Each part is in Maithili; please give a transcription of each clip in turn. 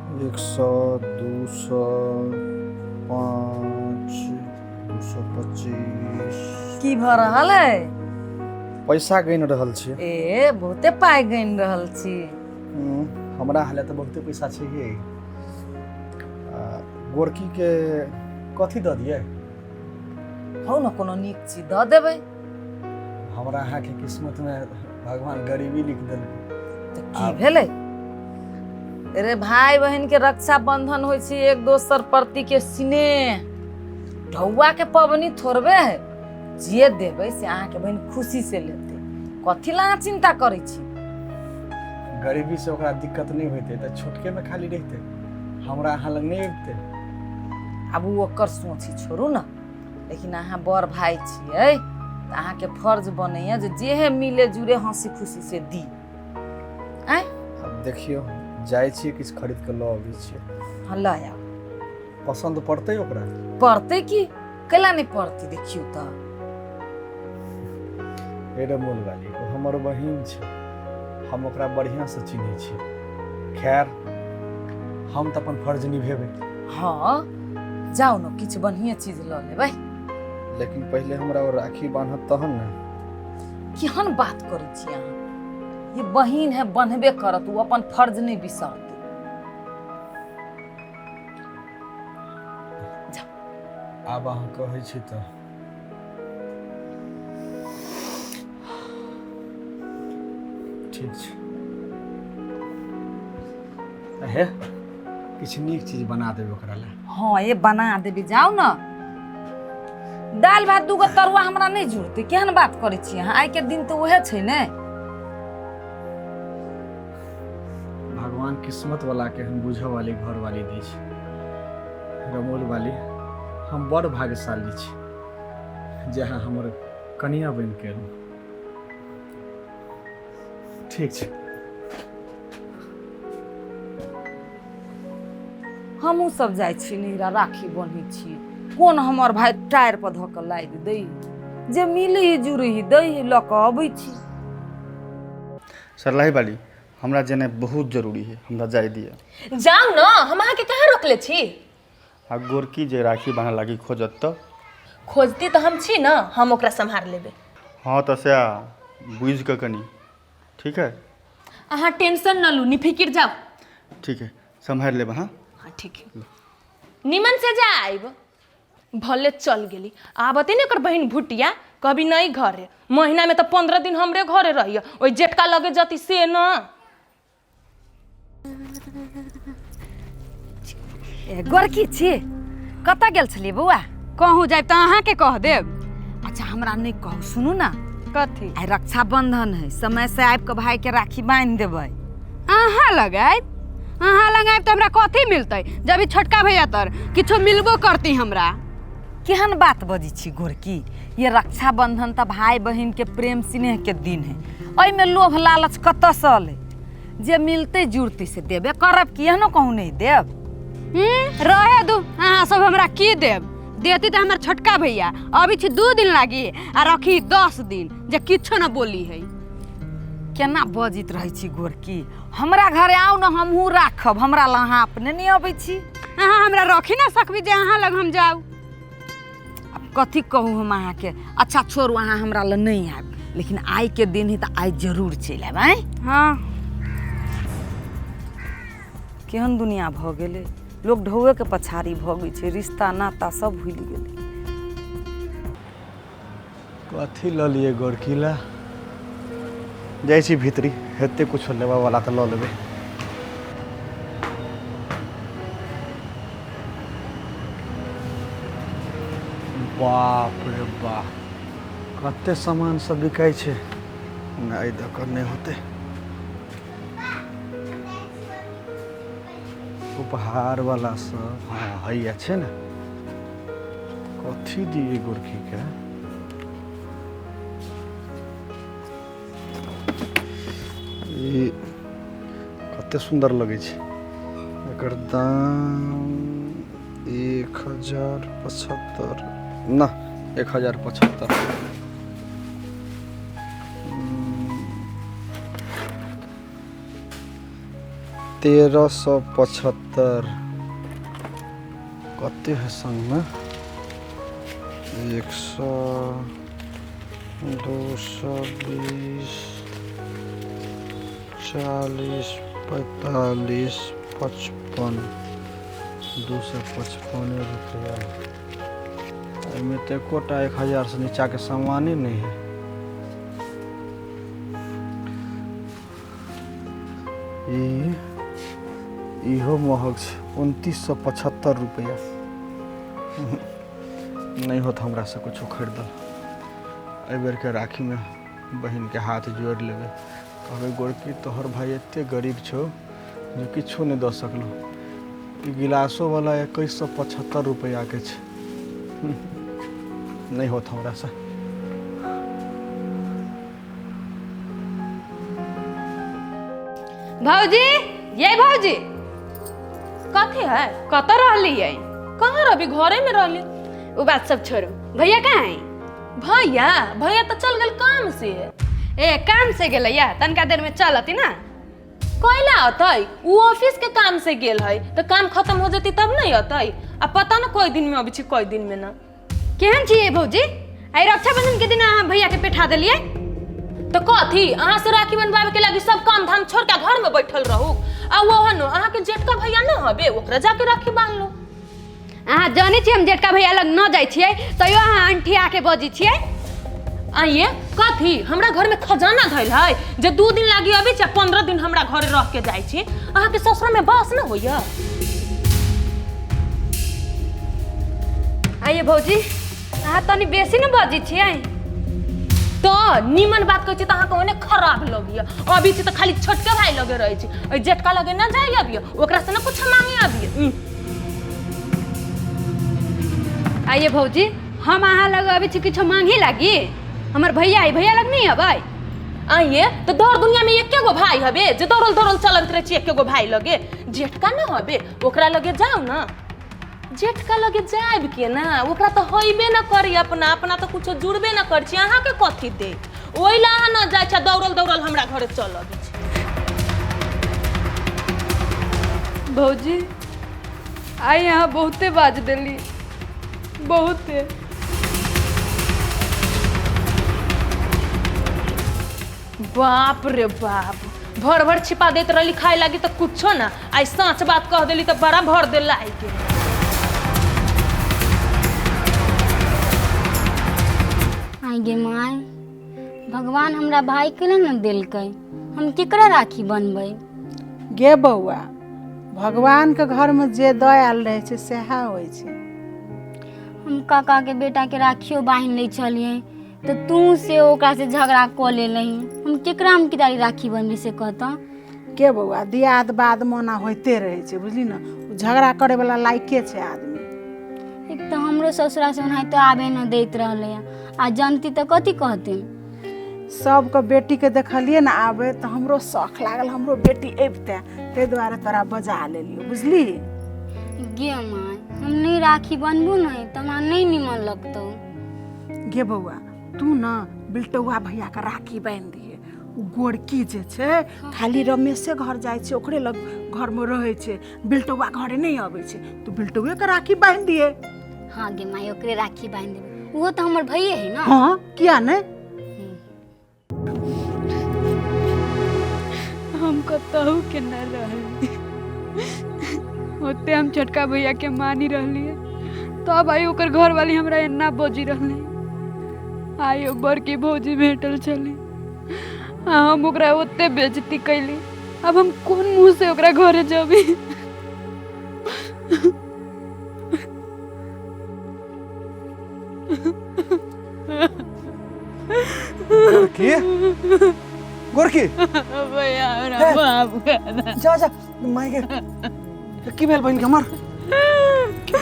100, 200, 5, 225। की भऽ रहल है? पैसा गिन रहल छी। ए, बहुते पाइ गिन रहल छी। हमरा हाले तऽ बहुते पैसा छै ये। गोरकी के कथी दऽ दियै? हौ ने, कोनो नीक चीज दऽ देबै। हमरा अहाँके किस्मत में भगवान गरीबी लिख देलकै। तऽ की भेलै रे? भाई बहन के रक्षा बंधन होइ छै एक दोसर प्रति के स्नेह। ढौआ के पबनी थोड़बे है, जे देबै से अहाँके बहन खुशी से लेतै। कथी ला अहाँ चिंता करै छी? गरीबी से ओकरा दिक्कत नहि होइतै तऽ छोटके में खाली रहितै, हमरा अहाँ लग नहि अबितै। आब ओ ओकर सोच है, छोड़ू ने। लेकिन अहाँ बड़ भाई छियै तऽ अहाँके फर्ज बनैया जे जेहे मिले जुड़े हंसी खुशी से दी। आँय, आब देखियौ, जाइ छियै, किछु खरीद कऽ लऽ अबै छियै। हँ, लऽ आउ। पसन्द पड़तै ओकरा? पड़तै की, कैला नहि पड़तै? देखियौ तऽ। हे रे मोलवाली, ओ हमर बहिन छै, हम ओकरा बढ़िआँसँ चिन्है छियै। खैर, हम तऽ अपन फर्ज निभेबै। हँ, जाउ ने, किछु बढ़िएँ चीज लऽ लेबै। लेकिन पहिले हमरा ओ राखी बान्हत तहन ने। केहन बात करै छी अहाँ? ये बहिन है, बन्हबे करत, ओ अपन फर्ज नहि बिसरतै। आब अहाँ कहै छी तऽ ठीक छै। हे, किछु नीक चीज बना देबै ओकरा लए। हँ, ये बना देबै, जाउ ने। दालि भात दूगो तरुआ हमरा नहि जुड़तै? केहन बात करै छी अहाँ? आइके दिन तऽ उएह छै ने। भगवान किस्मत वाला के हम बुझऽ वाली घर वाली दै छै। रमोल वाली, हम बड़ भाग्यशाली छी जे अहाँ हमर कनिया बनि के एलहुँ। ठीक छै। हमहूँ सब जाइ छी नैहरा, राखी बन्है छी। कोन हमर भाय टायर पर धऽ कऽ लादि दै? जे मिलै है जुड़ै है, दै है, लऽ कऽ अबै छी। सरलाही वाली, हमरा जेनाइ बहुत जरूरी है, हमरा जाय दिअ। जाउ ने, हम अहाँके कहाँ रोकले छी? आ गोरकी जे राखी बान्हऽ लागी खोजत तऽ? खोजती तऽ हम छी ने, हम ओकरा सम्हार लेबै। हँ तऽ सएह बुझि कऽ कनि, ठीक है? अहाँ टेंशन न लू, निफिकिर जाउ। ठीक है, सम्हारि लेब अहाँ। हाँ, ठीक है, निमन से जाइब। भले चल गेली, आबते ने एकर बहिन भुटिया कभी नहीं घरे। महीना में तो 15 दिन हमरे घरे रहिए, ओहि जेटका लगे जती से न। ए, गोरकी छी, कतऽ गेल छलियै बौआ? कहूँ जायब तऽ अहाँके कह देब? अच्छा, हमरा नहि कहू। सुनू ने। कथी? आइ रक्षाबंधन है, समय से आबि कऽ भाई के राखी बान्हि देबै। अहाँ लग आयब? अहाँ लग आयब तऽ हमरा कथी मिलतै? जब ई छोटका भैया तर किछो मिलबो करती हमरा? केहन बात बजै छी गोरकी? ये रक्षाबंधन तऽ भाई बहिन के प्रेम स्नेह के दिन है, एहिमे लोभ लालच कतऽसँ अलै? जे मिलतै जुड़तै से देबे करब कि एहनो कहूँ नहि देब? रहे दू, अहाँ सब हमरा की देब? देती तऽ हमर छोटका भैया। अभी छी 2 दिन लागी आ रखी 10 दिन, जे किछो न बोली है। केना बजैत रहै छी गोरकी? हमरा घरे आउ ने, हमहूँ राखब। हमरा लग अहाँ अपने नहि अबै छी। अहाँ हमरा रखी ना सकबी जे अहाँ लग हम जाउ? आब कथी कहू हम अहाँके? अच्छा छोड़ू, अहाँ हमरा लग नहि आयब, लेकिन आइके दिन है तऽ आइ जरूर चलि आयब। आँय? हाँ। केहन दुनिया भऽ गेलै, लोक ढौएके पछाड़ी भगै छै, रिश्ता नाता सब भूलि गेलै। कथी लऽ लियै गोरकी ला? जाइ छी भीतरी, हेतै कुछो लेबऽ वाला तऽ लऽ लेबै। बाप रे बाप, कते सामान सब बिकाइ छै। नहि, दऽ कऽ नहि होतै। उपहार वाला सब, हँ, हैया छै ने। कथी दियै गोरकीके? ई कते सुन्दर लगै छै। एकर दाम 1075 ना, 1075। 1375 कते है संगमे? 100, 220, 40, 45, 55, 255 रुपया। एहिमे तऽ एकोटा 1000सँ नीचाके सामाने नहि है। ई इहो महग छै, 2975 रुपया। नहि होत हमरासँ कुछो खरीदल। एहि बेरके राखीमे बहिनके हाथ जोड़ि लेबै, कहबै गोरकी तोहर भाई एते गरीब छौ जे किछो नहि दऽ सकलौ। ई गिलासोवला 2175 रुपैआके छै। नहि होत हमरासँ। भौजी, ये भौजी। कथी है? कतऽ रहली है? कहाँ रहबी, घरे में रहली। ओ बात सब छोड़ू, भैया कहाँ है? भैया? भैया तऽ चल गेल काम से। ए, काम से गेलै या तनका देर में चल अती ना। कैला अतै? उ ऑफिस के काम से गेल है, तऽ काम खत्म हो जेतै तब नहीं अतै। आ पता न कोई दिन में अबै छै, कोई दिन में ना। केहन छियै भौजी? आइ रक्षाबंधन के दिन अहाँ भैया के पेठा देलियै। तऽ कथी अहाँ से राखी बनवावे के लागी सब काम धाम छोड़ के घर में बैठल रहू? आ ओहन अहाँ के जेठका भैया न हबे, ओकरा जाके राखी बांध लो। अहाँ जानै छियै हम जेठका भैया लग न जाइ छियै, तैयो अहाँ अंठिया के बजै छियै। आइए कथी हमरा घर में खजाना धैल है जे 2 दिन लागी अबै छै, 15 दिन हमरा घर रह के जाइ छी? अहाँ के ससुरा में बास न होइया? आइए भौजी, अहाँ तनी बेसी न बजै छियै। तऽ नीमन बात कहै छी तऽ अहाँके ओने खराब लगैया। अभी छी तऽ खाली छोटके भाई लगे रहै छी, ओहि जेठका लगे न जाइ अबियै, ओकरा से न कुछ मांगे अबियै। आइए भौजी, हम अहाँ लग अबै छी किछो मांगे लागी? हमर भैया है, भैया लग नहीं अबै? आइए तऽ दौड़ दुनिया में एके गो भाई हबे जे दौड़ल दौड़ल चलत रहै छी एके गो भाई लगे? जेठका न हबे, ओकरा लगे जाउ न। जेठका लगे जायब के ना, ओकरा तऽ होइबे न करी, अपना अपना तऽ कुछो जुड़बे न करै छी, अहाँके कथी दे? ओहि ला अहाँ न जाइ छै, दौड़ल दौड़ल हमरा घरे चल अबै छै। भौजी, आइ अहाँ बहुते बाज देली, बहुते। बाप रे बाप, भर भर छिपा देत रहली खाए लागी तऽ कुछो ना, आइ साँच बात कह देली तऽ बड़ा भर देला आइ के। आई गे माय, भगवान हमरा भाई के ने देलकै, हम केकरा राखी बनबै? गे बौआ, भगवान के घर में जे दऽ आयल रहै छै सएह होइ छै। हम काका के बेटा के राखियो बान्हि लै छलियै तऽ तू से ओकरा से झगड़ा कऽ लेलही, हम केकरा हम कितारी राखी बनबै से कहतऽ? के बौआ, दियाद बाद मना होइते रहै छै, बुझली ने? ओ झगड़ा करे वाला लायके छै आदमी। एक तऽ हमरो ससुरा से ओनाहितो आबे न दैत रहलै, आ जनती तऽ कथी कहतै? सबके बेटीके देखलियै ने आबै तऽ हमरो शौख लागल, हमरो बेटी अबितै, ताहि दुआरे तोरा बजा लेलियौ, बुझली? गे माय, हम नहीं राखी बनबू ने तऽ हमरा नहीं निमन लगतौ। गे बौआ, तू न बिलटौआ भैयाके राखी बान्हि दिहे। ओ गोरकी जे छै खाली रमेशे घर जाइ छै, ओकरे लग घरमे रहै छै, बिलटौआ घरे नहि अबै छै, तू बिलटौएके राखी बान्हि दिहे। हाँ गे माय, ओकरे राखी बान्हि देबै, ओहो तऽ हमर भैये है ना। हाँ, किया नहि? हम कतहु के न रहली, ओते हम छोटका भैया के मानी रहलियै, तब आई ओकर घरवाली हमरा एना बजी रहलै। आई ओ बड़की भौजी भेटल छली, आ हम ओकरा ओते बेइज्जती कैली, अब हम कोन मुँह से ओकरा घरे जबी? गोरकी, गोरकी, भैया हमरा माफ कर। जा जा माय के। की भेल बहिन के हमर?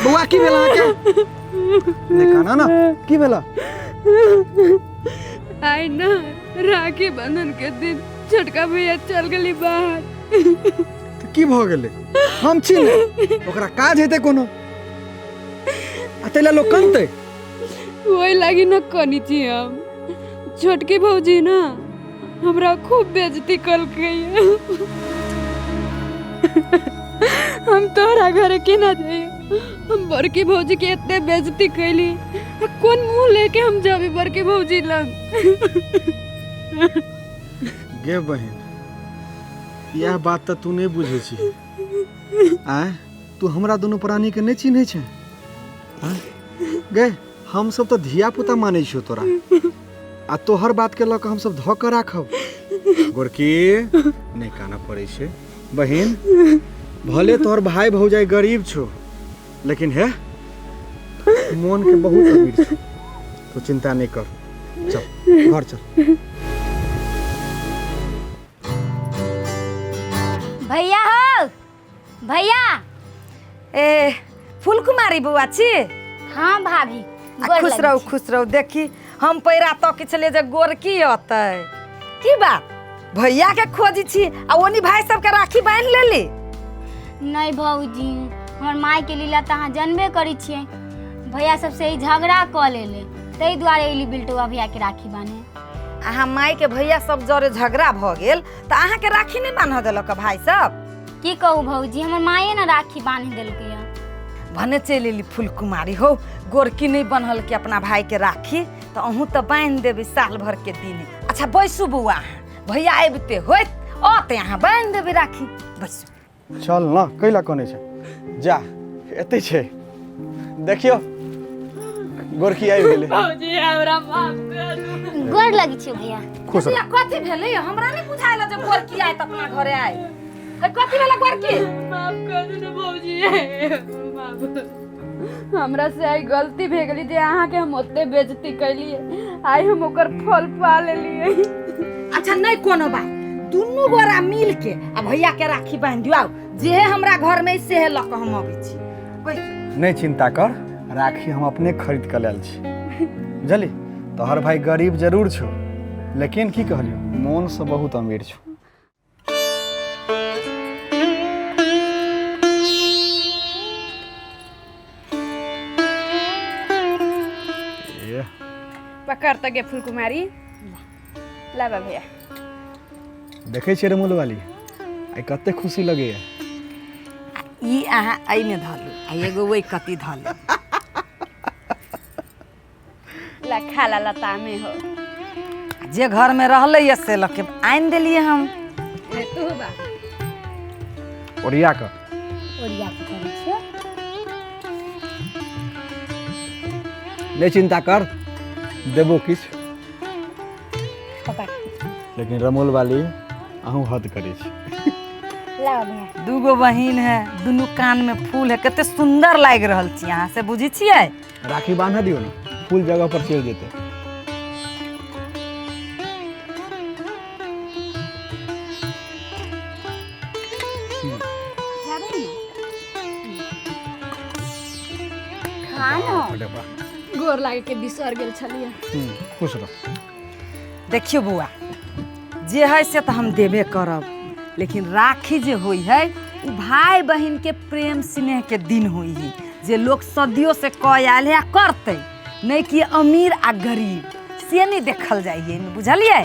बौआ की भेल अहाँके? नहि काना ना, की भेल? आई ना राखी बंधन के दिन छोटका भैया चल गेली बाहर। तऽ की भऽ गेलै? हम छी ने, ओकरा काज हेतै कोनो, आ ताहि लए लोक कनतै? ओहि लागी न कनी छी हम। छोटकी भौजी ना हमरा खूब बेइज्जती कलकै। हम तोहरा घरे केना जाइयो? हम बड़की भौजी के एते बेइज्जती कैली, कोन मुंह लेके हम जाबी बड़की भौजी लग? गे बहिन, यह बात तऽ तू नहि बुझै छी। आँय, तू हमरा दुनू प्राणी के नहि चिन्है छै? आँय गे, हमसब तऽ धिया पुता मानै छियौ तोरा, आ तोहर बात के लऽ कऽ हमसब धऽ कऽ राखब। गोरकी, नहि कानऽ पड़ै छै बहिन। भले तोहर भाई भौजाई गरीब छौ, लेकिन हे मोन के बहुत अमीर छौ। तू चिंता नहीं कर, चल घर चल। भैया हो, भैया। ए फूलकुमारी बौआ छी? हाँ भाभी। आ खुश रहू, खुश रहू। देखी हम पैरा तक छलियै जे गोरकी अतै। की बात, भैया के खोजी छी आ ओनी भाई सबके राखी बान्हि लेली? नहीं भौजी, हमर माय के लीला तऽ अहाँ जानबे करै छियै। भैया सबसे ई झगड़ा कऽ लेले, ताहि दुआरे अयली बिल्टुआ भैया के राखी बान्हे। अहाँ माय के भैया सब जरे झगड़ा भऽ गेल तऽ अहाँके राखी नहि बान्ह देलक भाई सब? की कहू भौजी, हमर माये ने राखी बान्हि देलकै। भने चलि एली फूलकुमारी हो, गोरकी नहीं बन्हल के अपना भाई के राखी, तऽ अहूँ तऽ बान्हि देबै साल भर के दिन। अच्छा बैसू बौआ, अहाँ भैया अबिते होइत अते अहाँ बान्हि देबै राखी। बैसू। चल न, कैला कनै छै, जा एतै छै। देखियौ गोरकी आबि गेलै। भौजी हमरा माफ कर दू। गोर लगै छियौ भैया। खुश रह। कथी भेलै? हमरा नहि बुझायल जे गोरकी आयत अपना घरे आय। कथी भेलै गोरकी? माफ कर दू ने भौजी, माफ। हमरा से आई गलती भे गेली जे अहाँके हम ओते बेइज्जती कैलियै, आइ हम ओकर फल पा लेलियै। अच्छा नहीं कोनो बात, दुनू गोरा मिल के आ भैया के राखी बान्हि दियौ। आउ जे हमरा घर में से लऽ कऽ हम अबै छी। नहीं चिंता कर, राखी हम अपने खरीद के लायल छी। बुझली, तोहर भाई गरीब जरूर छौ, लेकिन की कहलियौ, मोन से बहुत अमीर छौ। पकड़ त गे फूलकुमारी, लाबा भैया। देखै छियै रमोल वाली, आइ कते खुशी लगैया। ई अहाँ एहिमे धलू आ एगो ओहि कति धलू। ला खा ला लता में हो। जे घर में रहलै ये से लऽ के आनि देलियै हम। तू बा ओरिया कऽ, ओरिया कऽ करै छियै। नहि चिंता कर, देबो किछु। लेकिन रमोल वाली अहूँ हद करै छी। दूगो बहिन है, दुनू कान में फूल है, कते सुंदर लागि रहल छी अहाँ से, बुझै छियै? राखी बान्ह दियौ ने, फूल जगह पर चलि जेतै। गोर लागे के बिसर गेल छलियै। खुश रह। देखियौ बौआ, जे है से तऽ हम देबे करब, लेकिन राखी जे होइ है उ भाई बहिन के प्रेम स्नेह के दिन होइ है, जे लोग सदियों से कह आयल है आ करतै, नहीं कि अमीर आ गरीब से नहीं देखल जाइ है, बुझलियै?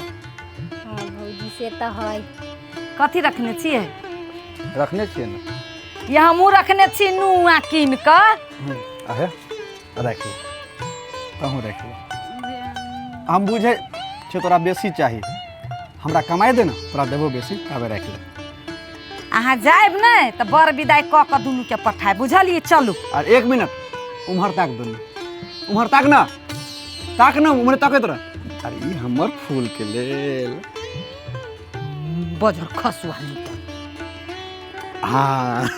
हाँ भौजी से तऽ है। कथी रखने छियै? रखने छियै ने, ये हमहूँ रखने छी नुआ कीन कऽ। अहे राखि ले, तहूँ राखि ले। हम बुझै छियै तोरा बेसी चाही, हमरा कमाइ दे ने, तोरा देबो बेसी, तबे राखि ले। अहाँ जायब नहि तऽ बड़ विदाइ कऽ कऽ दुनूके पठायब, बुझलियै? चलू। आर एक मिनट, उम्हर ताक दुनू, उम्हर ताक ना, ताक ना, उम्हरे ताकैत रह। अरे ई हमर फूल के लेल बजर खसुआ निकल। हाँ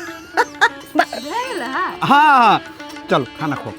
हाँ, चल खाना खो।